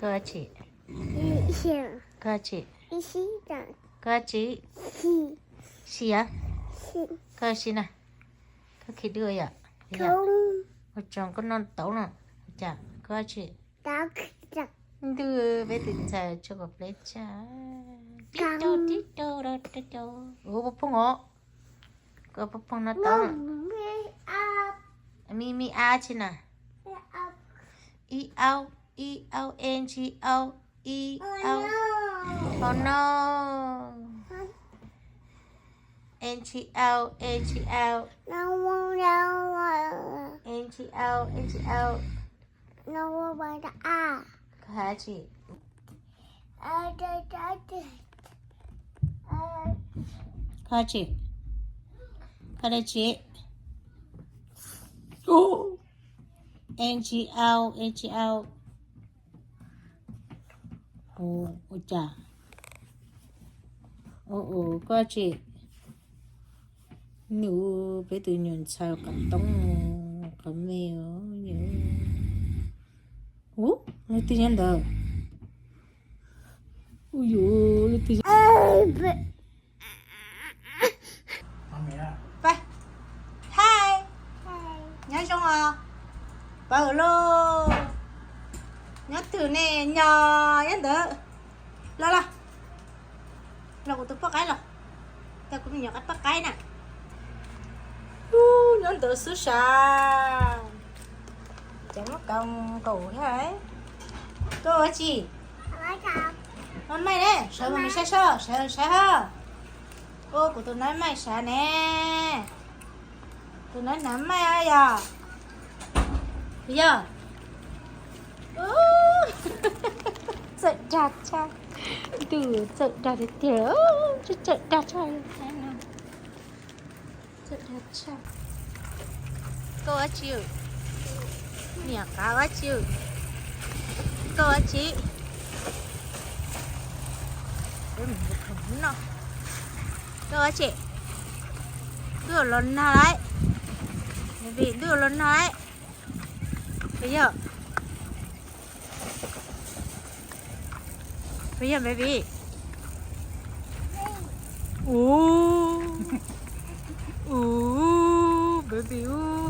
Koj tsi? Koj tsi? Koj tsi? Siav? Koj si na. Koj khi dua yom? Ua tsoom koj noj tauv no. Cas koj tsi? Ntuj, peb tus ntxhais tso kom pleb tsa. Ua poj phooj os. Koj poj phooj noj tauv no. Mi mi a tsi na. I au, i au, e n g au, i au. Oh no. E n g au, e n g au. E n g au, e n g au. Koj hais tsi? Koj tsi? Koj dab tsi? E n g au, e n g au. Ua cas? Koj tsi? Nws peb tus nyuam ntxhais qab toob qab me. Ub, leej twg nyob ntawd? Ub, yus leej twg? Pab, hais, nyob zoo os. Pawg lauj, nyob twg ne? Nyob, nyob ntawd. Los los, los kuv tus poj qaib los, tas kuv me nyuam qaib poj qaib na. Ub, nyob ntawd xwb sav. Cov muab kaus nkaus thiab. Koj ua tsi? Maij ne, sawv mus saib soj, sawv sawv ho. Ua kuv tus nab maij sav ne. Tus nab nab maij yog, yog. Txawm dag tshaj, ntuj, txawm dag tiag tiag, txawm dag tshaj. Txawm dag tshaj. Koj ua tsi? Niam qav ua tsi? Koj ua tsi? No, koj ua tsi? Ntuj los nag lauj, baby, ntuj los nag lauj. Puas yog? Puas yog, baby? Ub, ub, baby ub.